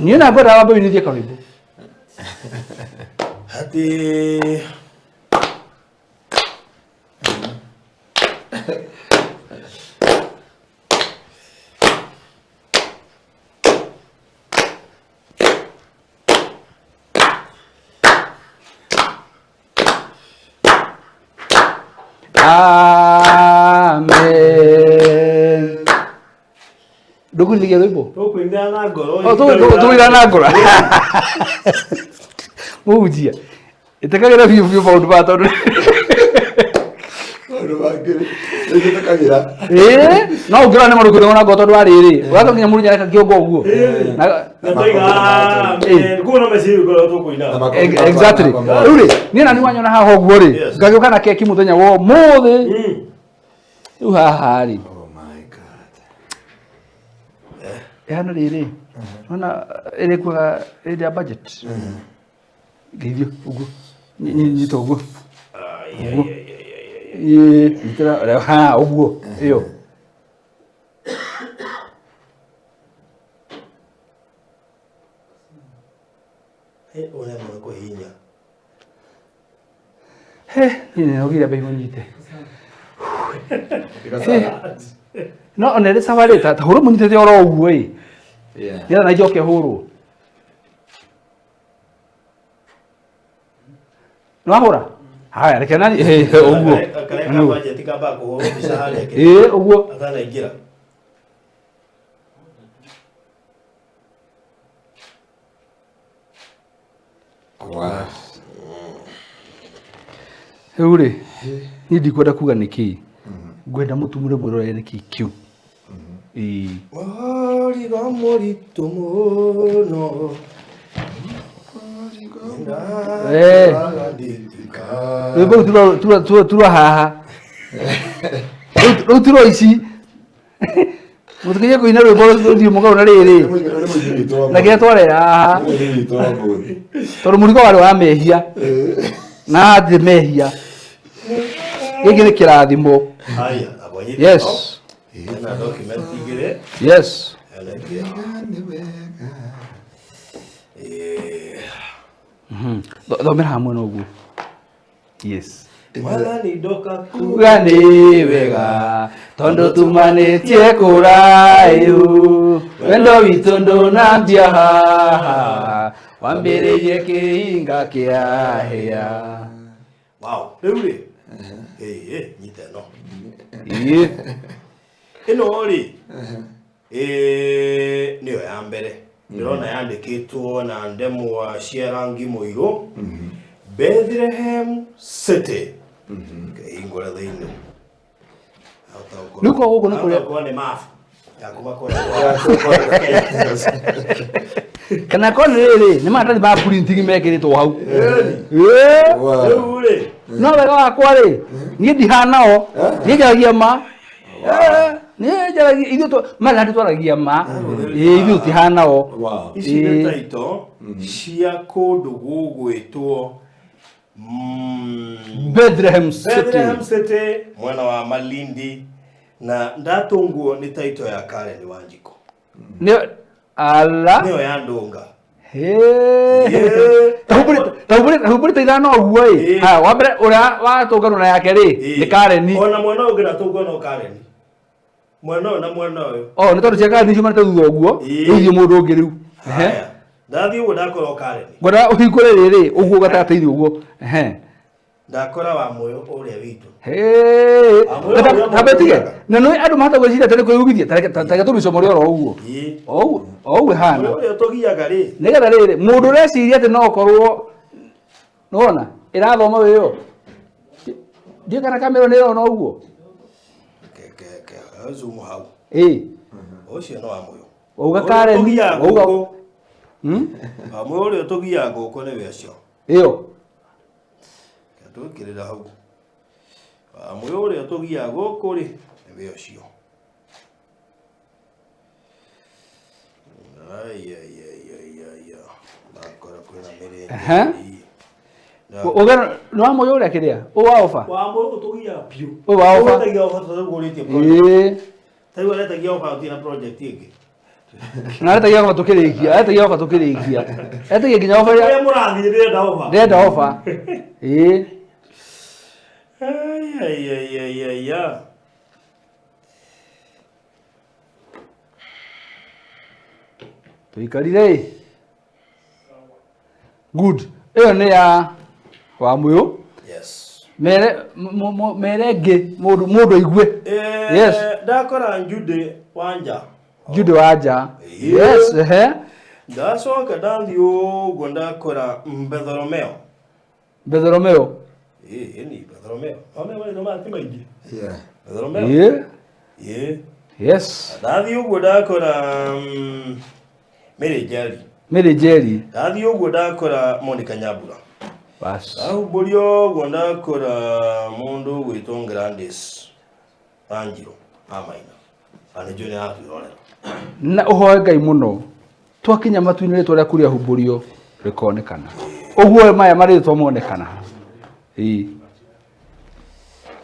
Niĩ na ngwenda wambe ũinithie karwĩmbo. Ati Amen. Ndũkũinithia rwĩmbo? Tũkũinĩra na ngoro. Oh, tũkũinĩra na ngoro. Mũhunjia. Ĩtĩkagĩra biũ biũ maũndũ maya tondũ Maũndũ mangĩ nĩnjĩtĩkagĩra. Ĩĩ, no ũngĩrora nĩ maũndũ kũinagwo na ngoro tondũ wa rĩrĩ, ũgathiĩ nginya mũrunye areka kĩongo ũguo. Na toiga amen. Kuo no meciria ngoro tũkũina. Na makobi Exactly. makwa Rĩu rĩ, niĩ na niĩ wanyona haha ũguo rĩ, Yes. ngagĩũka na keki mũthenya wa ũmũthĩ. Rĩu haha rĩ, Oh my God. ĩhana rĩrĩ, nĩwona ĩrĩkuaga ĩrĩ ya budget. Ngeithio ũguo. Nyita ũguo. Ũguo. Ĩĩ, nyitĩra ha ũguo. Ĩyo. Ũrĩa mũno kũhihinya. He, niĩ nĩnogire ambe mũnyite. No ona ĩrĩ sawa rĩ, ta hũrwo mũnyitĩte oro ũguo ĩ. Yeah. Nĩgetha na njoke hũrwo. Nĩwahũra? Haya, reke nani ũguo. Kareka budget kamba kũhũrwo mbica harĩa Ĩĩ, ũguo. atanaingĩra. Wow. Rĩu rĩ, niĩ ndikwenda kuga nĩ kĩĩ. Ngwenda mũtumũre mwĩrorere nĩ kĩĩ kĩu. Ĩĩ. Mũrigo mũritũ mũno. Eh. Rwĩmbo rũu ti rwa haha. Rũu ti rwa ici. Mũtigerie kũina rwĩmbo rũthiĩ mũgarũ na rĩrĩ. Na kĩrĩa twarera haha. Tondũ mũrigo warĩ wa mehia. Na hatirĩ mehia. Gĩkĩ nĩ kĩrathimo. Haya, abonye. Yes. Ena document igĩrĩ. Yes. Ena ĩngĩ. Eh, Thomera hamwe na ũguo. Yes. Mwathani ndoka Kuga nĩ wega tondũ tumanĩtie kũraihu wendo witũ ndũnambia haha wambĩrĩirie kĩhinga kĩa hĩa. Wow, rĩu rĩ. Ĩĩ, nyita ĩno. Ĩĩ. Ĩno rĩ. Ĩĩ, nĩyo ya mbere. Ndĩrona yandĩkĩtwo na ndemwa cia rangi mũirũ. Bethlehem City. Ngĩhingũra thĩinĩ. Rĩu kwa gũkũ nĩ kũrĩa- Hata nĩ map ya kuma kũrĩa Kenya. Kana korwo nĩ rĩrĩ nĩ maratathi ma printing mekĩrĩtwo hau. Ĩĩ. Wow. Rĩu rĩ, No wega wakwa rĩ, niĩ ndihanao, niĩ njaragia ma. Eh, niĩ njaragia ithuĩ ma nĩ twaragia ma. Ĩĩ ithuĩ tũtihanao. Wow. ici nĩ Ĩĩ. taito cia kũndũ gũgwĩtwo Bethlehem City. Bethlehem City mwena wa Malindi na ndatũngwo nĩ taito ya Karen Wanjikũ Nĩ ala. nĩyo ya ndũnga. Hĩ. Tahumbũrĩte ithano ũguo ĩ. Ĩĩ. Haya, wa mbere ũrĩa watũnganwo na yake rĩ, nĩ Karen. Ona mwena ũyũ ũngĩ ndatũngwo no Karen, mwena ũyũ na mwena ũyũ. Oh, nĩ tondũ cia Karen ciumanĩte thutha ũguo. Ĩĩ. Rĩu ithiĩ mũndũ ũngĩ rĩu. Ehe. Haya, ndathiĩ ũguo ndakora o Karen. Ngwenda ũhingũre rĩrĩ ũguo gatagatĩ-inĩ ũguo. Ehe. Ndakora wa mũyũ ũrĩa witũ. Hĩ. Amwe ũrĩa Tambe tige. mũtũgiaga. Na nĩ andũ mahota gwĩciria atĩ nĩ kwĩyugithia. Ta reke tũmĩcomore oro ũguo. Ĩĩ. O ũguo o ũguo ĩhana. Mũyũ ũrĩa ũtũgiaga rĩ. Nĩgetha rĩrĩ mũndũ ũreciria atĩ no ũkorwo nĩwona ĩrathoma wĩyo. Ndiũĩ kana kamera nĩ ĩrona ũguo. Ke ke ke zoom hau. Ĩĩ. Ũcio nĩ wa mũyũ. Wauga Ũrĩa Karen, ũtũgiaga wauga gũkũ. Hmm? Wa mũyũ ũrĩa ũtũgiaga gũkũ nĩwe ũcio. Ĩyo. Twĩkĩrĩra hau. Wa mũyũ ũrĩa ũtũgiaga gũkũ rĩ nĩwe ũcio. Ai ai ai ai ai. Ndakora kwĩna mĩrĩnga. Ehe. Uga nĩ wa mũyũ ũrĩa kĩrĩa? Ũyũ wa oba? Wa mũyũ ũtũgiaga biũ. Ũyũ wa oba. Ũretagia oba tondũ ũgũrĩtie project. Ĩĩ. Ta rĩu aretagia oba gũtirĩ na project ĩngĩ. Na aretagia ofa tũkĩrĩkia, aretagia ofa tũkĩrĩkia. Etagia nginya ofa Ũrĩa mũrathiĩ ndĩrenda ofa. Ndĩrenda ofa. Ĩĩ. Ai, ai, ai, ai, ai, ai. Tũikarire ĩ. Good. Ĩyo nĩ ya Wamũyũ. Yes. Mere mere ngĩ mũndũ mũndũ aigue. Yes. Ndakora Jude Wanja. Jude Wanja. Yeah. Yes, ehe. Ndacoka ndathiĩ ũguo ndakora Mbethoromeo. Bethoromeo. Ĩĩ ni Bethoromeo. One marĩtwa maya ti maingĩ. Yeah. Bethoromeo. Ĩĩ. Ĩĩ. Yes. Ndathiĩ ũguo ndakora Mary Njeri. Mary Njeri. Ndathiĩ ũguo ndakora Monica Nyambura. Bas. Ndahumbũria ũguo ndakora mũndũ ũgwĩtwo Gladys Wanjiru Amaina. Na nĩ njũĩ nĩ aratwĩrorera. Na ũhoe Ngai mũno twakinya matu-inĩ rĩtwa rĩaku rĩahumbũrio rĩkonekana ũguo maya marĩtwa monekana. Ĩĩ.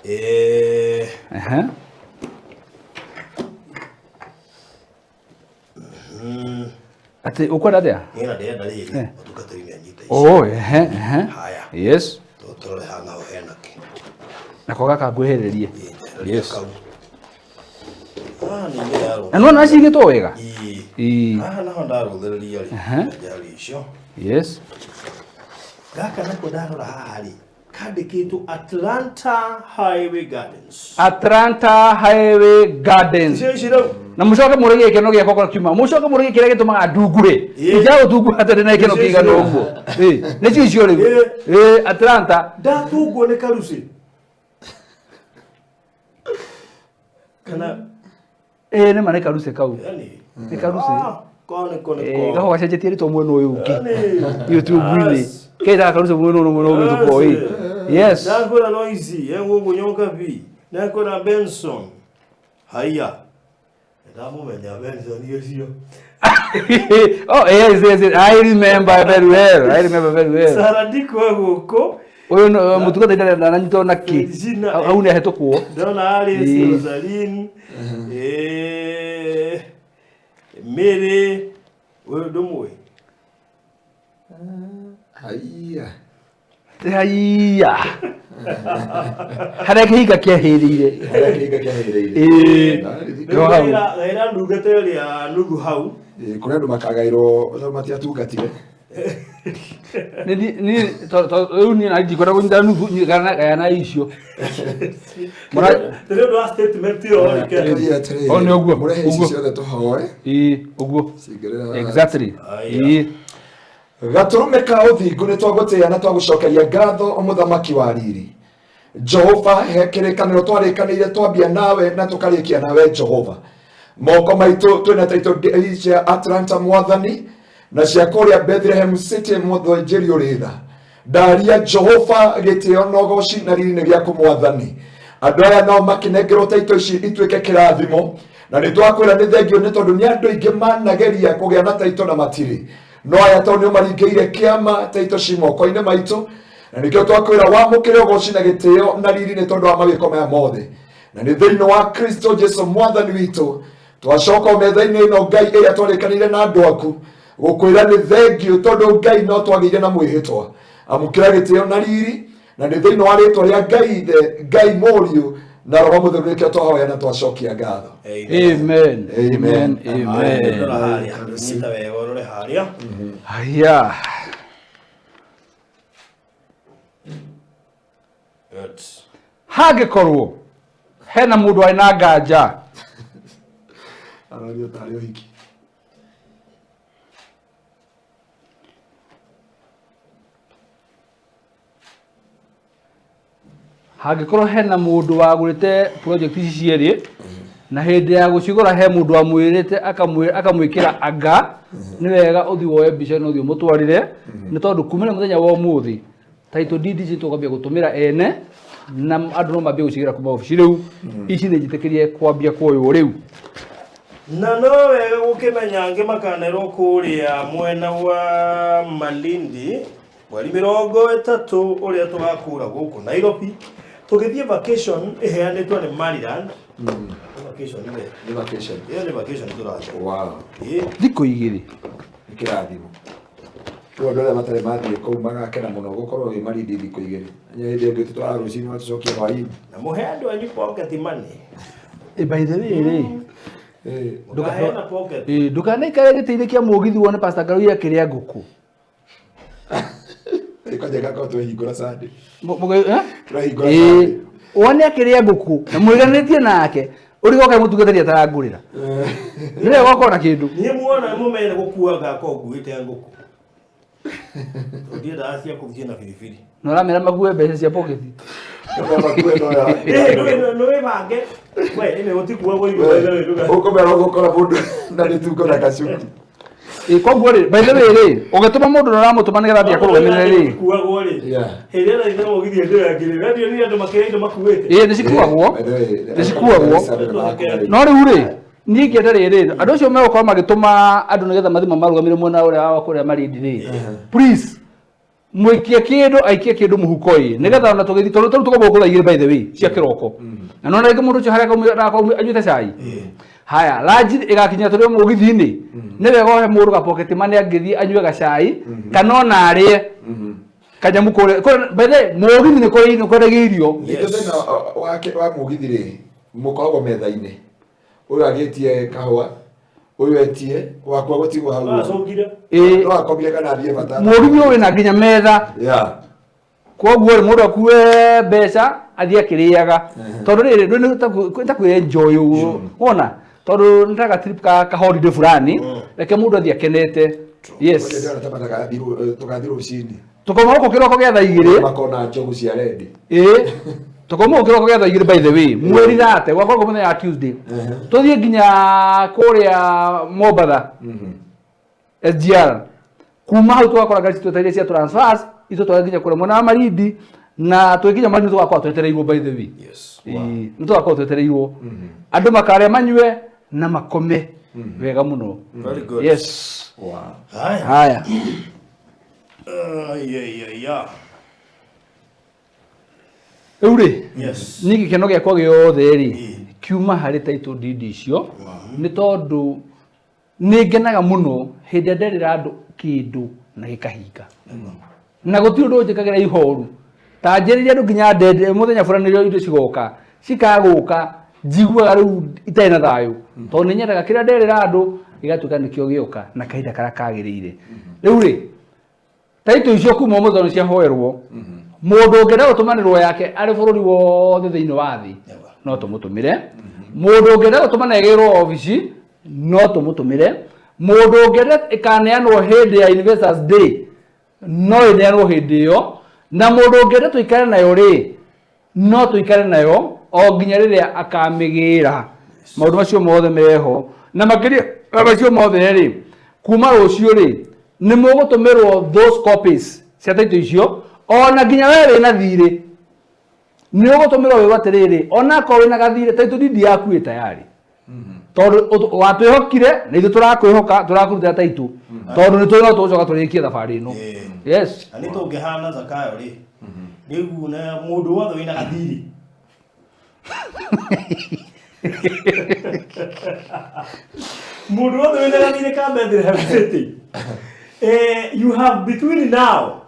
Ehe. Atĩ ũkwenda atĩa? Niĩ na ndĩrenda rĩrĩ mũtungatĩri nĩ anyite ici. Oh, ehe, ehe. Haya. Yes. Tũrore haha naho hena kĩ. Nako gaka ngwehererie. Yes. Kau. Haha ningĩ ndarũthĩrĩria. Na nĩwona cigĩtwo wega? Ĩĩ. Ĩĩ. Haha naho ndarũthĩrĩria rĩ. Ehe. Njari icio. Yes. Gaka nako ndarora haha rĩ kandĩkĩtwo Atlanta Highway Gardens. Atlanta Highway Gardens. Icio ici rĩu. Na mucoke mũrĩgie gĩkeno gĩakwa korwo kiuma mucoke mũrĩgie kĩrĩa gĩtũmaga ndungure Ĩĩ. injaga gũtungura atĩ ndĩ na gĩkeno Icio kĩigana icio. ũguo. Ĩĩ, nĩcio icio rĩu. Ĩĩ. Ĩĩ, Atlanta. Ndatungwo nĩ karuci. Kana Ĩĩ, nĩ ma nĩ karuci kau. yani. Nĩ karuci. Ah, ko nĩ ko nĩ Ĩĩ, ko. gaho gacenjetie rĩtwa mwena ũyũ ũngĩ. Yani. YouTube-inĩ. Yes. Ketaga karuci mwena ũyũ mwena ũyũ ũngĩ ĩĩ. Yes. Ndakora Noisy, egũkũ Nyoka B. Ndakora Benson. Haiya. Ndamũmenya Benson ũcio. Oh, yes, yes, yes. I remember very well. I remember very well. Sarah Diko egũkũ. Ũyũ nĩ mũtungatĩri ndarĩ ndananyitwo na kĩ. Regina. Hau nĩ ahĩtũkwo. Ndona Alice, Ĩĩ. Rosaline. Mary. Ũyũ ndũmũĩ. Haiya. Haiya. Harĩa kĩhinga kĩahĩrĩire. Harĩa kĩhinga kĩahĩrĩire. Ĩĩ. Rĩu Hau. Ngaĩra ndungata ĩrĩa nuthu hau. Ĩĩ, kũrĩ andũ makagairwo tondũ matiatungatire. Rĩu niĩ na ndikwenda kũnyita nuthu gayana icio. Nĩ ũndũ wa statement ĩyo rĩ. Tũthiĩ atĩrĩrĩ, O, nĩ ũguo, mũrehe ici ũguo. ciothe tũhoe. Ĩĩ, ũguo. Cingĩrĩra haha. Exactly. Aya. Ĩĩ. Gatũrũme ka ũthingu nĩ twagũtĩĩa na twagũcokeria ngatho mũthamaki wa riri. Jehova, he kĩrĩkanĩro twarĩkanĩire twambia nawe na tũkarĩkia nawe Jehova. Moko maitũ twĩna taitũ cia Atlanta mwathani na cia kũrĩa Bethlehem City mũthĩnjĩri ũrĩ tha. Ndaria Jehova gĩtĩo na ũgoci na riri nĩ gĩaku mwathani. Andũ aya nao makĩnengerwo taitũ ici ituĩke kĩrathimo na nĩ twakwĩra nĩ thengio nĩ tondũ nĩ andũ aingĩ manageria kũgĩa na taitũ na matirĩ no aya tondũ nĩ ũmaringĩire kĩama taitũ ci moko-inĩ maitũ na nĩkĩo twakwĩra wamũkĩre ũgoci na gĩtĩo na riri nĩ tondũ wa mawĩko maya mothe na nĩ thĩinĩ wa Kristo Jesu mwathani witũ twacoka o metha-inĩ ĩno Ngai ĩrĩa twarĩkanĩire na andũ aku gũkwĩra nĩ thengio tondũ Ngai no twagĩire na mwĩhĩtwa amũkĩra gĩtĩo na riri na nĩ thĩinĩ wa rĩtwa rĩa Ngai Ithe Ngai Mũriũ na Roho Mũtheru nĩkĩo twahoya na twacokia ngatho. Amen. Amen. Amen. Amen. Rora harĩa. Nyita wega ũrore harĩa. Haya. Good. Hangĩkorwo hena mũndũ arĩ na nganja Arorio tarĩ ũhiki. Hangĩkorwo hena mũndũ wagũrĩte project ici cierĩ na hĩndĩ ya gũcigũra he mũndũ wamwĩrĩte akamwĩkĩra anga nĩ wega ũthiĩ woe mbica ĩno ũthiĩ ũmũtwarĩre nĩ tondũ kumĩra mũthenya wa ũmũthĩ title deed ici tũkwambia gũtũmĩra ene na andũ no mambie gũcigĩra kuma obici rĩu ici nĩ njĩtĩkĩrie kwambia kuoywo rĩu. Na no wega gũkĩmenya angĩ makanerwo kũrĩa mwena wa Malindi mweri 30 ũrĩa tũgakũra gũkũ Nairobi tũgĩthiĩ vacation ĩheanĩtwo nĩ Maryland. vacation we. Nĩ vacation. Ĩyo nĩ vacation tũrathiĩ. Wow. Ĩĩ. Thikũ igĩrĩ. Nĩ kĩrathimo. Rĩu andũ arĩa matarĩ mathiĩ kũu magakena mũno gũkorwo wĩ Malindi thikũ igĩrĩ. Na hĩndĩ ĩngĩ tũtwara rũcinĩ matũcokia hwaĩ-inĩ. Na mũhe andũ anyu pocket money. Eh, by the way rĩ, Eh, Mũkaheana pocket. eh, ndũkanaikare gĩtĩ-inĩ kĩa mũgithi wone Pastor Ngarũi akĩrĩa ngũkũ. Kwanja gakorwo twehingũra Sunday. Eh? Tũrahingũra Ĩĩ, Sunday. wone akĩrĩa ngũkũ na mwĩganĩtie nake ũrigoka mũtungatĩri atarangũrĩra Eh, nĩ wega ũkorwo na kĩndũ. Niĩ muona mũmene gũkua ngakorwo nguĩte ngũkũ. Tondũ ndiendaga cia kũthiĩ na biribiri. Na ũramera makue mbeca cia pocket. Kama makue no ya. Ĩĩ, nĩ wĩbange. We, ĩnĩ gũtikuagwo irio by the way, ndũga- Ũkũmera ũgũkora mũndũ na mĩtungo na gacuki. Ĩĩ, koguo rĩ, by the way rĩ, ũgĩtũma mũndũ na ũramũtũma nĩgetha athiĩ akũrũgamĩrĩre rĩ, Gũtikuagwo rĩ. Yeah. Hĩndĩ ĩrĩa ndathire mũgithi hĩndĩ ĩyo ĩngĩ rĩ, we ndionire andũ makĩrĩa indo makuĩte. ĩĩ nĩ cikuagwo, nĩ cikuagwo. No rĩu rĩ, niĩ ingĩenda rĩrĩ, andũ acio megũkorwo magĩtũma andũ nĩgetha mathiĩ mamarũgamĩre mwena ũrĩa wa kũrĩa Malindi rĩ, please mũikie kĩndũ aikie kĩndũ mũhuko ĩ nĩgetha ona tũgĩthiĩ tondũ tarĩu tũkoragwo gũkũ thaa igĩrĩ by the way cia kĩroko na nona rĩngĩ mũndũ ũcio harĩa arakorwo anyuĩte cai haya ranji ĩgakinya tũrĩ o mũgithi-inĩ nĩ wega ũhe mũndũ ga pocket money angĩthiĩ anyue gacai kana ona arĩe kanyamu kũrĩa by the way mũgithi nĩ kũrĩ nĩ kwendagio irio. Ningĩ thĩna wa mũgithi rĩ, mũkoragwo metha-inĩ. Ũyũ agĩtie kahũa, ũyũ etie, wakwa gũtigwo hau. Wacũngire. Ĩĩ. No akomire kana athiĩ bata. Mũgithi ũyũ wĩna nginya metha. Yeah. Koguo rĩ, mũndũ akue mbeca athiĩ akĩrĩaga tondũ rĩrĩ ndũ nĩ ta kwĩ enjoy ũguo wona tondũ nĩ ta ga trip ka holiday fulani reke mũndũ athiĩ akenete. Yes. Ndĩrona ta tũgathiĩ rũcinĩ. Tũkauma gũkũ kĩroko gĩa thaa igĩrĩ. Makona njogu cia rendi. Ĩĩ, tũkauma gũkũ kĩroko gĩa thaa igĩrĩ by the way mweri thate gwakorwo mũthenya wa Tuesday tũthiĩ nginya kũrĩa Mombatha SGR kuma hau tũgakora ngari citwetereire cia transfers itũtware nginya kũrĩa mwena wa Malindi na twĩkinya Malindi tũgakorwo twetereirwo by the way. Yes. Ĩĩ, nĩ tũgakorwo twetereirwo andũ makarĩa manyue na makome wega mũno. Very good. Yes. Wow. Haya. Haya. Ai, ai, ai, ya. Rĩu rĩ, Yes. niĩ gĩkeno gĩakwa gĩothe rĩ Ĩĩ. kiuma harĩ title deed icio nĩ tondũ nĩ ngenaga mũno hĩndĩ ĩrĩa nderĩra andũ kĩndũ na gĩkahinga na gũtirĩ ũndũ ũnjĩkagĩra ihoru ta njĩrĩire andũ nginya ndende mũthenya fulani rĩrĩa indo cigoka cikagũka njiguaga rĩu itarĩ na thayũ tondũ nĩ nyendaga kĩrĩa nderĩra andũ gĩgatuĩka nĩkĩo gĩoka na kahinda karĩa kagĩrĩire. Rĩu rĩ, title icio kuma ũmũthĩ tondũ ciahoerwo mũndũ ũngĩenda gũtũmanĩrwo yake arĩ bũrũri wothe thĩinĩ wa thĩ no tũmũtũmĩre, mũndũ ũngĩenda gũtũmana ĩgĩrwo obici no tũmũtũmĩre, mũndũ ũngĩenda ĩkaneanwo hĩndĩ ya Investors Day no ĩneanwo hĩndĩ ĩyo, na mũndũ ũngĩenda tũikare nayo rĩ no tũikare nayo o nginya rĩrĩa akamĩgĩra. Maũndũ macio mothe meho na makĩria ya macio mothe rĩ, kuma rũciũ rĩ nĩ mũgũtũmĩrwo those copies cia title icio ona nginya we wĩna thirĩ nĩ ũgũtũmĩrwo wĩrwo atĩrĩrĩ onakorwo wĩna gathirĩ title deed yaku ĩ tayari tondũ watwĩhokire na ithuĩ tũrakwĩhoka tũrakũrutĩra title tondũ nĩ tũĩ no tũgũcoka tũrĩkie thabarĩ ĩno. Ĩĩ. Yes. Na nĩ tũngĩhana Zakayo rĩ, rĩu na mũndũ wothe wĩna gathirĩ mũndũ wothe wĩna gathirĩ ka Bethlehem City, you have between now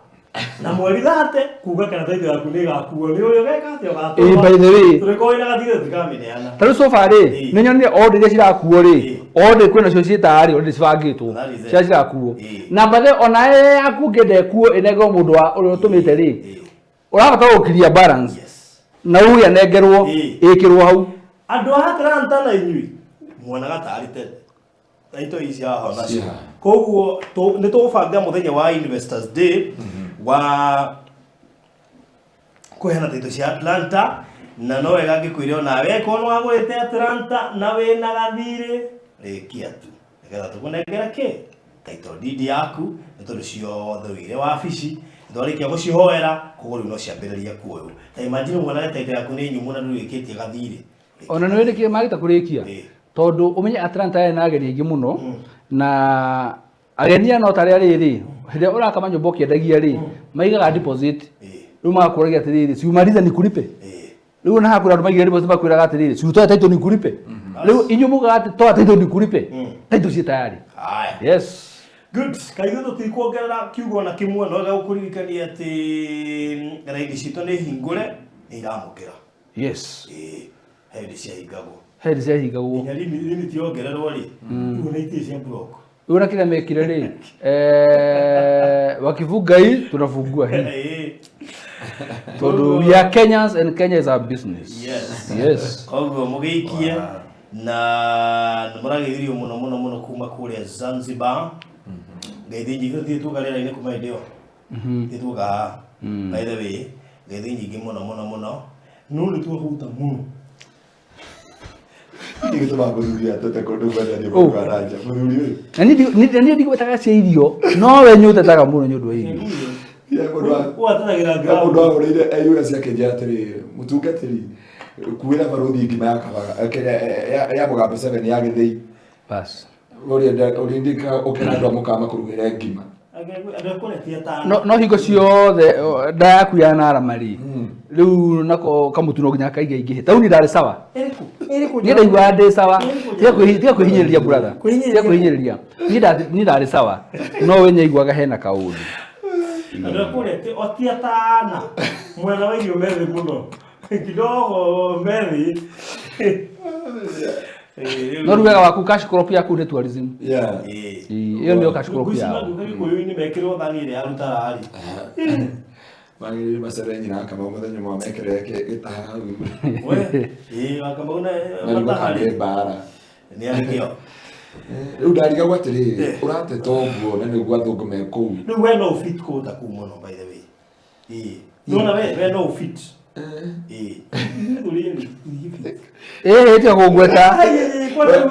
na mweri thate kuga kana title yaku nĩ ĩgakuo nĩ ũrĩa ũgeka atĩa ũgatũma. Ĩĩ, by the way. Tũrĩkorwo wĩna gathirĩ tũtikamĩneana. Ta rĩu so far rĩ, Ĩĩ. nĩ nyonire order iria cirakuo rĩ, Ĩĩ. order kwĩna cio ciĩ tayari already cibangĩtwo That is it. cia cirakuo Ĩĩ. na bathe ona yaku ũngĩenda ĩkuo ĩnengerwo mũndũ wa ũrĩa ũtũmĩte rĩ, Ĩĩ. ũrabatara gũkiria balance Yes. na uge anengerwo Ĩĩ. ĩkĩrwo hau. Andũ a Atlanta na inyuĩ muonaga tarĩ tene na ito ici haha nacio. Yeah. Koguo nĩ tũgũbanga mũthenya wa Investors Day wa kũheana title cia Atlanta na no wega ngĩkwĩre onawe korwo nĩ wagũrĩte Atlanta na wĩna gathirĩ rĩkia tu nĩgetha tũkũnengere kĩ title deed yaku nĩ tondũ ciothe wĩire wabici nĩtwarĩkia gũcihoera koguo rĩu no ciambĩrĩrie kuoywo. Ta imagine wonage title yaku nĩ nyũmũ na ndũrĩkĩtie gathirĩ. Ona nĩ wĩrĩkie magĩta kũrĩkia Ĩĩ. tondũ ũmenye Atlanta yarĩ na ageni aingĩ mũno na ageni aya no tarĩa rĩrĩ hĩndĩ ĩrĩa ũraka manyũmba ũkĩendagia rĩ maigaga deposit Ĩĩ. rĩu magakũragia atĩrĩrĩ si umalize nikulipe. Ĩĩ. Rĩu ona haha kwĩna andũ maigire deposit makwĩraga atĩrĩrĩ si utoe title nikulipe. Rĩu inyuĩ mugaga atĩ toa title ndikulipe. Title ciĩ tayari. Haya. Yes. Good. Kaithuĩ tũtikuongerera kiugo na kĩmwe no gũkũririkania atĩ raini citũ nĩ hingũre nĩ iramũkĩra. Yes. Ĩĩ, he hĩndĩ ciahingagwo. He hĩndĩ ciahingagwo. Nginya limit yongererwo rĩ, rĩu ona itirĩ cia block. Rĩu na kĩrĩa mekire rĩ, wakifunga hii tunafungua hii. Ĩĩ. Tondũ we are Kenyans and Kenya is our business. Yes. Yes. Koguo mũgĩikie na nĩ mũrageithirio mũno mũno mũno kuma kũrĩa Zanzibar. Ngeithi nyingĩ tũthiĩ tuoka rĩera-inĩ kuma hĩndĩ ĩyo. Tũthiĩ tuoka haha. By the way, ngeithi nyingĩ mũno mũno mũno. No nĩ twahuta mũno. Gĩtũmaga mũthuri atete kũndũ gwetha Oh. mũndũ aranja mũthuri ũyũ. Na niĩ ndigwetaga cia irio, no we nĩ ũtetaga mũno nĩ ũndũ wa irio. He mũndũ Ũatetagĩra he mũndũ ground. agũrĩire AUS akĩnjĩra atĩrĩ mũtungatĩri kuĩra barũthi ngima ya kabaga kĩrĩa, ya mũgambo 7 ya gĩthĩi. Bas. Ũrĩa ũkĩra andũ a mũkawa makũrugĩre ngima. Andũ a kũrĩa ti atano. No hingo ciothe nda yaku yanarama rĩ, rĩu nako kamũtu no nginya kaiga ingĩhe. Tauni ndarĩ sawa. Ĩrĩkũ? Ĩrĩkũ? Niĩ ndaiguaga ndĩ sawa. Tiga kwĩhinyĩrĩria brother. Kwĩhinyĩrĩria. Tiga kwĩhinyĩrĩria. Niĩ ndarĩ sawa. No we nyaiguaga hena kaũndũ. Andũ a kũrĩa o ti atana. Mwena wa irio methĩ mũno. Kidogo methĩ. No rĩu wega waku cash crop yaku nĩ tourism. Yeah. Ĩĩ. Ĩyo nĩyo cash crop Ngwĩciria yao. andũ Gĩkũyũ-inĩ mekĩrwo thani ĩrĩa ya rutararĩ. Magĩrĩire macere nyina akamau mũthenya ũmwe mekĩre gĩtaha hau. We, ĩĩ, Wakamau na Na nĩguo mataharĩ. kangĩ mbara. Nĩ arĩkĩo. Rĩu ndarigagwo atĩrĩrĩ, ũrateta ũguo na nĩguo athũngũ me kũu. Rĩu we no ũfit kũũta kũu mũno by the way. Ĩĩ. Nĩwona we no ũfit. Ĩĩ. Ũrĩe nĩ ũfit. Ĩĩ, tiga kũngweta.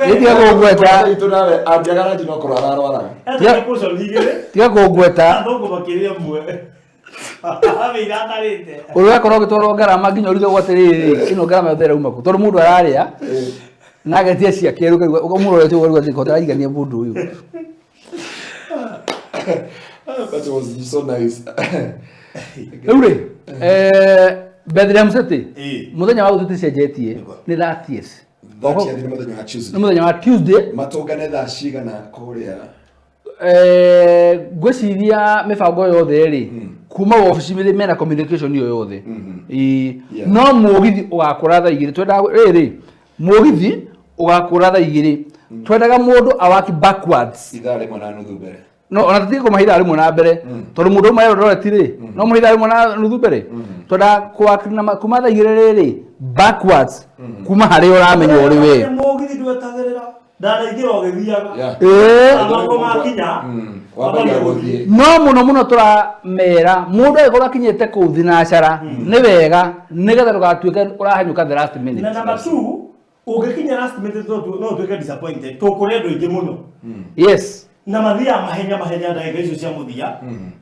Ĩĩ, tiga kũngweta. Itũ nawe ambia garaji no kũrwara arwaraga. Tiga kũngweta. Athũngũ makĩria mwe. Amĩira atarĩte. Ũrĩa ũgakorwo ũgĩtwarwo ngarama nginya ũrigagwo atĩrĩrĩ, ĩno ngarama yothe ĩrauma kũ? Tondũ mũndũ ararĩa na agetia ciake rĩu ũkaigua ũkamũrorete ũguo ũkaigua atĩ ndaraigania mũndũ ũyũ. But it was so nice. Rĩu rĩ, Bethlehem City Ĩĩ. mũthenya wa gũtũ tũcenjetie Nĩguo. nĩ 30th. 30th nĩ mũthenya wa Nĩ Tuesday. mũthenya wa Tuesday. Matũngane thaa cigana kũrĩa. Ngwĩciria mĩbango yothe rĩ kuma wabici mena communication ĩyo yothe. Ĩĩ. Yeah. No mũgithi ũgakũra thaa igĩrĩ twendaga rĩrĩ mũgithi ũgakũra thaa igĩrĩ twendaga mũndũ awaki backwards Ithaa rĩmwe na nuthu mbere. No ona tũtige kũmahe ithaa rĩmwe na mbere tondũ mũndũ ũmwe Eldoret rĩ no mũhe ithaa rĩmwe na nuthu mbere twendaga kũwaki na kuma thaa igĩrĩ rĩrĩ backwards kuma harĩa ũramenya ũrĩ we. Mũgithi ndwetagĩrĩra. Ndanaingĩra ũgĩthiaga. Yeah. Ĩĩ. Mago makinya. Wambagia gũthiĩ. No mũno mũno tũramera mũndũ angĩkorwo akinyĩte kũu thinacara nĩ wega nĩgetha ndũgatuĩke ũrahanyũka the last minute. Na number 2, ũngĩkinya last minute no ũtuĩke disappointed. Tũkũrĩa andũ aingĩ mũno. Yes. Na mathiaga mahenya mahenya ndagĩka icio cia mũthia.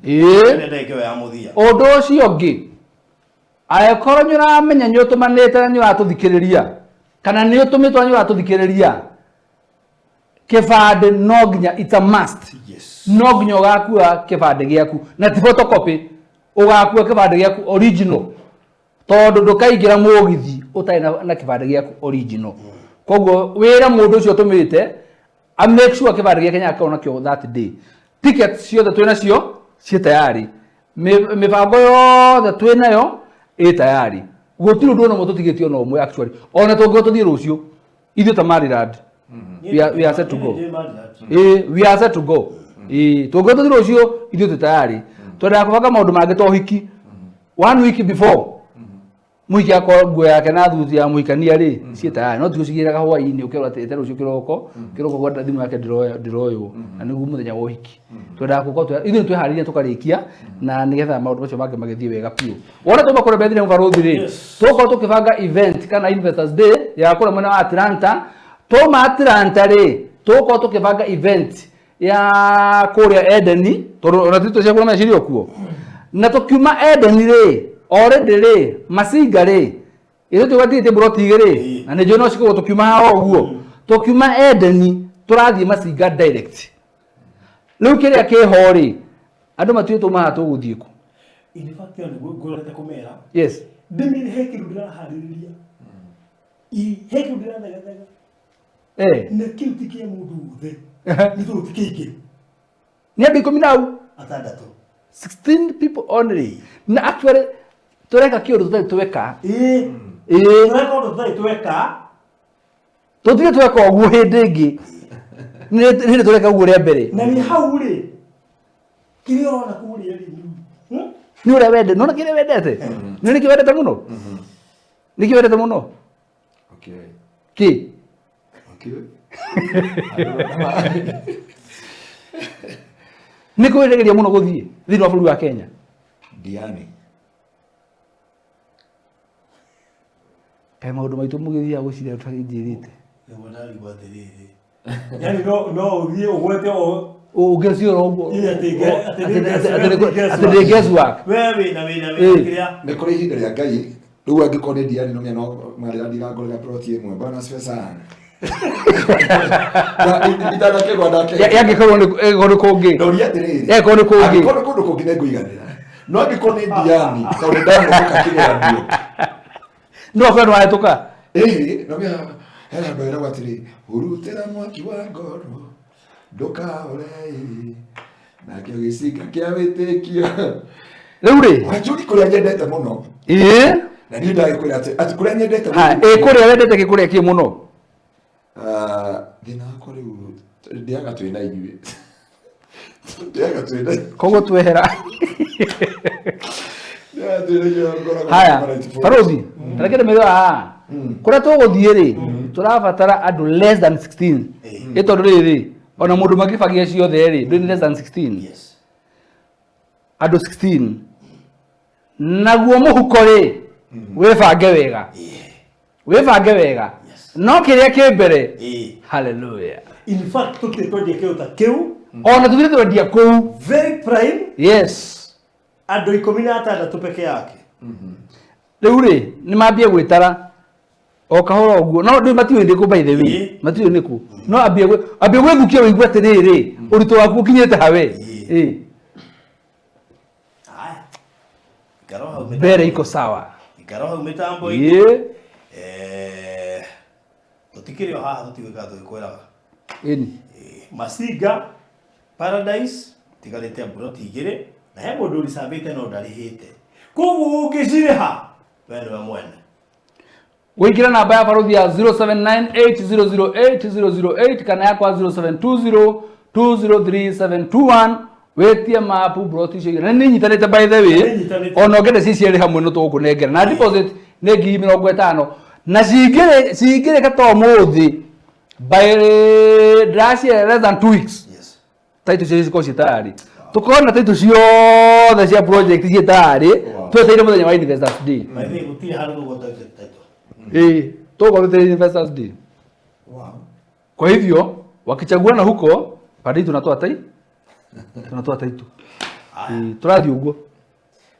Ĩĩ. Ĩrĩa ndagĩka ĩyo ya mũthia. Ũndũ ũcio ũngĩ angĩkorwo nĩ ũramenya nĩ ũtũmanĩte na nĩ ũratũthikĩrĩria kana nĩ ũtũmĩtwo na nĩ ũratũthikĩrĩria kĩbandĩ no nginya it's a must. Yes. No nginya ũgakua kĩbandĩ gĩaku na ti photocopy, ũgakua kĩbandĩ gĩaku original tondũ ndũkaingĩra mũgithi ũtarĩ na kĩbandĩ gĩaku original. Koguo wĩre mũndũ ũcio ũtũmĩte a make sure kĩbandĩ gĩake nĩakorwo nakĩo that day. Tickets ciothe twĩ nacio ciĩ tayari, mĩbango yothe twĩ nayo ĩ tayari, gũtirĩ ũndũ ona ũmwe tũtigĩtie ona ũmwe actually. Ona tũngĩkorwo tũthiĩ rũciũ ithuĩ ta Maryland we are set to go. Ĩĩ, we are set to go. Ĩĩ, tũngĩkorwo tũthiĩ rũciũ ithuĩ twĩ tayari. Twendaga kũbanga maũndũ mangĩ ta ũhiki 1 week before mũhiki akorwo nguo yake na thuti ya mũhikania rĩ ciĩ tayari, no tigũcigĩraga hwaĩ-inĩ ũkerwo atĩ ete rũciũ kĩroko kĩroko gwenda thimũ yake ndĩroywo na nĩguo mũthenya wa ũhiki. Twendaga gũkorwo ithuĩ nĩtweharĩirie tũkarĩkia na nĩgetha maũndũ macio mangĩ magĩthiĩ wega biũ. Wona twauma kũrĩa Bethlehem Barũthi rĩ, tũgũkorwo tũkĩbanga event kana Investors Day ya kũrĩa mwena wa Atlanta. Twauma Atlanta rĩ, tũgũkorwo tũkĩbanga event ya kũrĩa Edeni tondũ ona titũ cia kũrĩa meciria kuo. Na tũkiuma Edeni rĩ, already rĩ, Masinga rĩ, ithuĩ tũgatigĩtie mburoti igĩrĩ na nĩ njũĩ no cikorwo tũkiuma haha ũguo. Tũkiuma Edeni tũrathiĩ Masinga direct. Rĩu kĩrĩa kĩho rĩ, andũ matiũĩ twauma haha tũgũthiĩ kũ. In fact, ĩyo nĩguo ngorete kũmera. Yes. Ndĩmĩre he kĩndũ ndĩraharĩrĩria. He kĩndũ ndĩrathegathega. Na kĩu ti kĩa mũndũ wothe. Nĩ tondũ ti kĩingĩ. Nĩ andũ 10 na au. 6. 16 people only. Na actually tũreka kĩũndũ tũtarĩ tweka. Ĩĩ. Ĩĩ. Tũreka ũndũ tũtarĩ tweka. Tũtirĩ tweka ũguo hĩndĩ ĩngĩ. Nĩ hĩndĩ tũreka ũguo rĩa mbere. Na nĩ hau rĩ, kĩrĩa ũrona kũrĩa rĩ, Nĩ ũrĩa wendete. Nĩwona kĩrĩa wendete? Nĩ nĩkĩ wendete mũno? Nĩkĩ wendete mũno? Okay. Kĩ? Okay. Nĩ kwĩregeria mũno gũthiĩ thĩinĩ wa bũrũri wa Kenya. Diani. Kaĩ maũndũ maitũ mũgĩthiaga gwĩciria ũtagĩnjĩrĩte. Nĩguo ndarigwo atĩrĩrĩ. Yaani no ũthiĩ ũgwete o Ũngĩciora ũguo. Ĩ, atĩ Atĩ nĩ guess work. We wĩna wĩna kĩrĩa. Nĩ kũrĩ ihinda rĩa Ngai. Rĩu angĩkorwo nĩ Diani no menya no marĩa ndigangorera plot ĩmwe. Bwana asifiwe sana. Na itanakĩgwa ndake. Yangĩkorwo nĩ ĩngĩkorwo nĩ kũngĩ. Ndoria atĩrĩrĩ. Yangĩkorwo nĩ kũngĩ. Angĩkorwo nĩ kũndũ kũngĩ nĩngũiganĩra. No angĩkorwo nĩ Diani tondũ ndanahĩtũka kĩgeranio. No akorwo nĩ wahĩtũka. Ĩhĩ, no menya hena handũ heragwo atĩrĩ, hurutĩra mwaki wa ngoro ndũkahore ĩ, nakĩo gĩcinga kĩa wĩtĩkio. Rĩu rĩ. Wanjũri kũrĩa nyendete mũno. Ĩĩ. Na niĩ ndagĩkwĩra atĩ kũrĩa nyendete Ha, ĩ kũrĩa wendete gĩkũrĩa kĩ mũno? Thĩna wakwa rĩu ndĩaga twĩ na inyuĩ. Ndĩaga twĩ na inyuĩ. Koguo twehera. Ndĩaga twĩ na inyuĩ ngoragwo Haya, na 94. barothi, tareke ndĩmĩre haha. Kũrĩa tũgũthiĩ rĩ, tũrabatara andũ less than 16. Ĩ tondũ rĩrĩ, ona mũndũ makĩbagia ciothe rĩ, ndũrĩ less than 16. Yes. Andũ 16. Naguo mũhuko rĩ, wĩbange wega. Wĩbange wega. No kĩrĩa kĩ mbere, hallelujah. In fact, tũtirĩ twendia kĩndũ ta kĩu. Ona tũtirĩ twendia kũu. Very prime. Yes. Andũ 16 peke yake. Rĩu rĩ, nĩ mambie gwĩtara o kahora ũguo. No ndũ matiũĩ nĩ kũ by the way. Matiũĩ nĩ kũ. No ambie gwĩthukia ũigue atĩrĩrĩ, ũritũ waku ũkinyĩte hawe. Ĩĩ. Haya. Ikara hau mĩtambo. Mbere iko sawa. Ikara hau mĩtambo-inĩ. Ĩĩ. Tũtikĩrĩ o haha tũtigwĩkaga tũgĩkwĩraga. Ĩni. Masinga Paradise tigarĩte mburoti 2 na he mũndũ ũricabĩte no ndarĩhĩte. Koguo ũngĩcirĩha we nĩwe mwene. Wĩingĩre namba ya barothi ya 0798008008 kana yakwa 0720203721 wĩtie mapu mburoti icio igĩrĩ. Na nĩ nyitanĩte by the way. Nĩ nyitanĩte. Ona ũngĩenda ci cierĩ hamwe no tũgũkũnengera. Na deposit nĩ ngiri mĩrongo ĩtano. Na cingĩrĩka ta ũmũthĩ by ndĩraciĩra less than 2 weeks. Yes. Title cio cikorwo ciĩ tayari. Tũkorwo na title ciothe cia project ciĩ tayari, twetereire mũthenya wa Investors Day. By the way, gũtirĩ handũ tũgũkorwo title. Ĩĩ, tũgũkorwo twetereire Investors Day. Wow. Kwa hivyo wakichaguana huko baadaye tunatoa tai tunatoa title. Ĩĩ, tũrathiĩ ũguo.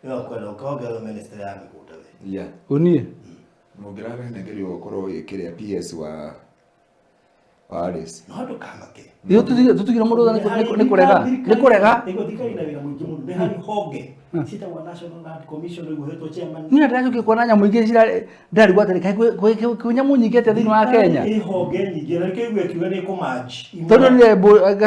Nĩ wakwenda ũkongerwo ministry ya mĩgũnda we. Yeah. Ũniĩ. Mũngĩrarengerio ũkorwo wĩkĩrĩa PS wa Alice. No ndũkamake. Ĩyo tũtigire mũndũ ũrĩa nĩ kũrega. Nĩ kũrega. Nĩguo thirikari ĩna wĩra mũingĩ mũno. Nĩ harĩ honge ciĩtagwo National Land Commission rĩu ũhetwo chairman. Niĩ ndĩracokia kuona nyamũ ingĩ ndĩrarigwo atĩrĩ, kaĩ kwĩ nyamũ nyingĩ atĩa thĩinĩ wa Kenya? Ĩ honge nyingĩ na nĩkĩo igua ĩkiuga nĩ ĩkũmanji. Tondũ nĩ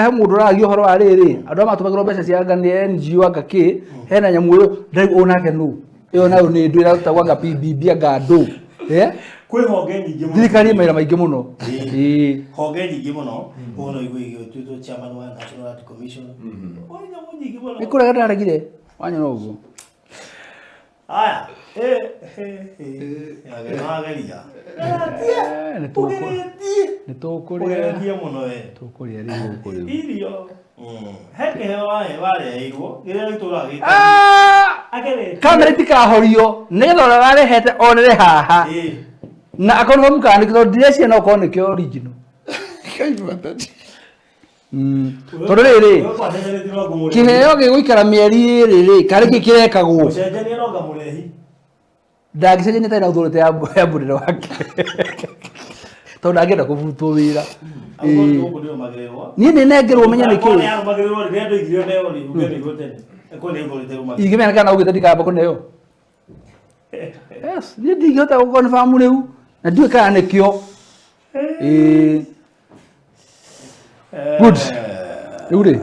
he mũndũ ũragia ũhoro wa rĩrĩ, andũ arĩa matũmagĩrwo mbeca cia anga nĩ NGO anga kĩ, hena nyamũ ĩyo, ndĩraigua ũyũ nake nũ? Ĩyo nayo nĩ ndũ ĩrarutagwo anga PBB anga ndũ. Kwĩ honge nyingĩ mũno. Thirikari ĩ mawĩra maingĩ mũno. Ĩĩ. Honge nyingĩ mũno. Ũguo no igue igĩtuĩtwo chairman wa National Land Commission. Oi, nyamũ nyingĩ mũno. Nĩ kũrega ndĩraregire. Wanyona ũguo. Haya. Wageria. Nĩ tũkũrĩa. Ũgeretie mũno we. Tũkũrĩa rĩu gũkũ rĩu. Irio. He kĩheo wareheirwo kĩrĩa gĩtũraga gĩtagwo. Ageretie. Kamera itikahorio nĩgetha ũrĩa warehete onere haha. Na akorwo nĩ mũkana tondũ ndĩreciria no okorwo nĩkĩo original. Tondũ rĩrĩ, kĩheo gĩgũikara mĩeri ĩrĩ rĩ, karĩ kĩ kĩrekagwo? Ũcenjania no ngamũrehi. Ndangĩcenjania tarĩ na authority ya mũnene wake. Tondũ ndangĩenda kũbutwo wĩra. Niĩ nĩ nengerwo menye nĩ kĩĩ. Ingĩmenya kana augĩte ndikamba kũneo. Yes, niĩ ndingĩhota gũconfirm rĩu na ndiũĩ kana nĩkĩo. Ĩĩ. Good. Rĩu rĩ,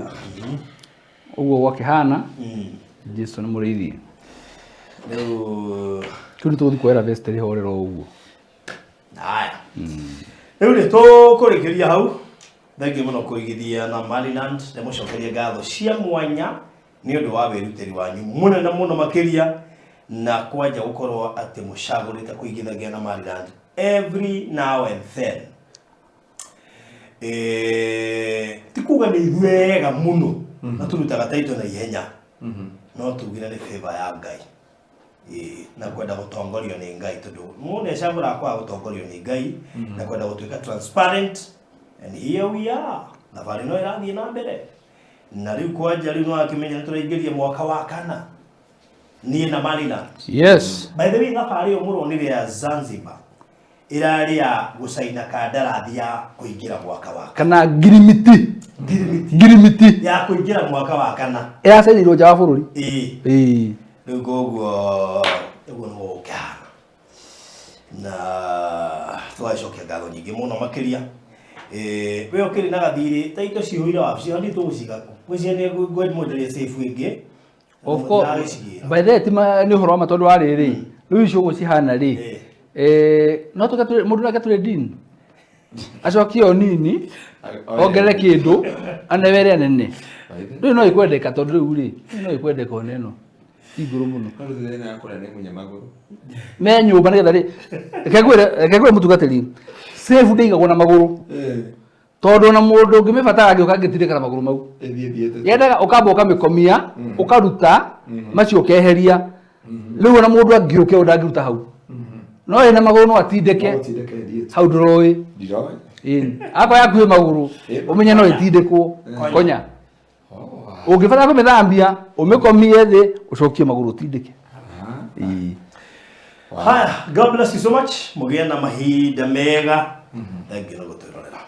ũguo gwakĩhana, Jesu nĩ mũrĩithi. Rĩu Kĩu nĩ tũgũthiĩ kuoera vest rĩhorera o ũguo. Haya. Rĩu rĩ tũkũrĩkĩria hau. Thengiũ mũno kũigithia na Maryland. Ndĩmũcokerie ngatho cia mwanya nĩ ũndũ wa wĩrutĩri wanyu mũnene mũno makĩria na kwanja gũkorwo atĩ mũcagũrĩte kũigithagia na Maryland every now and then. Ti kuga nĩ ithuĩ ega mũno na tũrutaga taito na ihenya, no tugire nĩ favor ya Ngai. Ĩĩ, na kwenda gũtongorio nĩ Ngai, tondũ mũndũ nĩacagũraga kwaga gũtongorio nĩ Ngai na kwenda gũtuĩka transparent, and here we are, thabarĩ no ĩrathiĩ na mbere. Na rĩu kwanja rĩu nĩwakĩmenya nĩtũraingĩria mwaka wa kana niĩ na Maryland. Yes. By the way, thabarĩ ĩyo mũronire ya Zanzibar ĩrarĩ ya gũcaina kandarathi ya kũingĩra mwaka wa kana ngirimiti. Ngirimiti. Ya kũingĩra mwaka wa kana. Ĩracainĩirwo nja wa bũrũri. Ĩĩ. Ĩĩ. Rĩu koguo ũguo nĩguo gũkĩhana, na tũgacokia ngatho nyingĩ mũno makĩria. We ũkĩrĩ na gathirĩ ta indo cihũire wabici na ndiũ tũgũciga kũ? Ngwĩciria nĩ ngwĩmwenderia safe ĩngĩ. Of course. Mũtiragĩcigĩra. By the way, ti nĩ ũhoro wa ma, tondũ wa rĩrĩ, rĩu icio ũguo cihana rĩ, no tũke mũndũ nake tũrĩ dean acokie o nini ongerere kĩndũ anewe ĩrĩa nene. Rĩu no ĩkwendeka, tondũ rĩu rĩ, rĩu no ĩkwendeka ona ĩno ti ngũrũ mũno. No rĩu thĩna ya kũrĩa nĩ munya magũrũ. Me nyũmba nĩgetha rĩ, reke ngwĩre mũtungatĩri, safe ndĩigagwo na magũrũ, tondũ ona mũndũ ũngĩmĩbatara angĩũka angĩtindĩka na magũrũ mau. Ĩthiĩ thiĩte. Yendaga ũkamba ũkamĩkomia, ũkaruta macio, ũkeheria. Rĩu ona mũndũ angĩũke ũũ ndangĩruta hau, no ĩna magũrũ no atindĩke. No ũtindĩke ĩthiĩte. Hau ndũroĩ. Ndiroĩ. Ĩni. Akorwo yakuĩ magũrũ, ũmenye no ĩtindĩkwo konya. Oh. Ũngĩbatara kũmĩthambia, ũmĩkomie thĩ, ũcokie magũrũ ũtindĩke. Ĩĩ. Haya, God bless you so much. Mũgĩe na mahinda mega. Thank you nĩ gũtwĩrorera.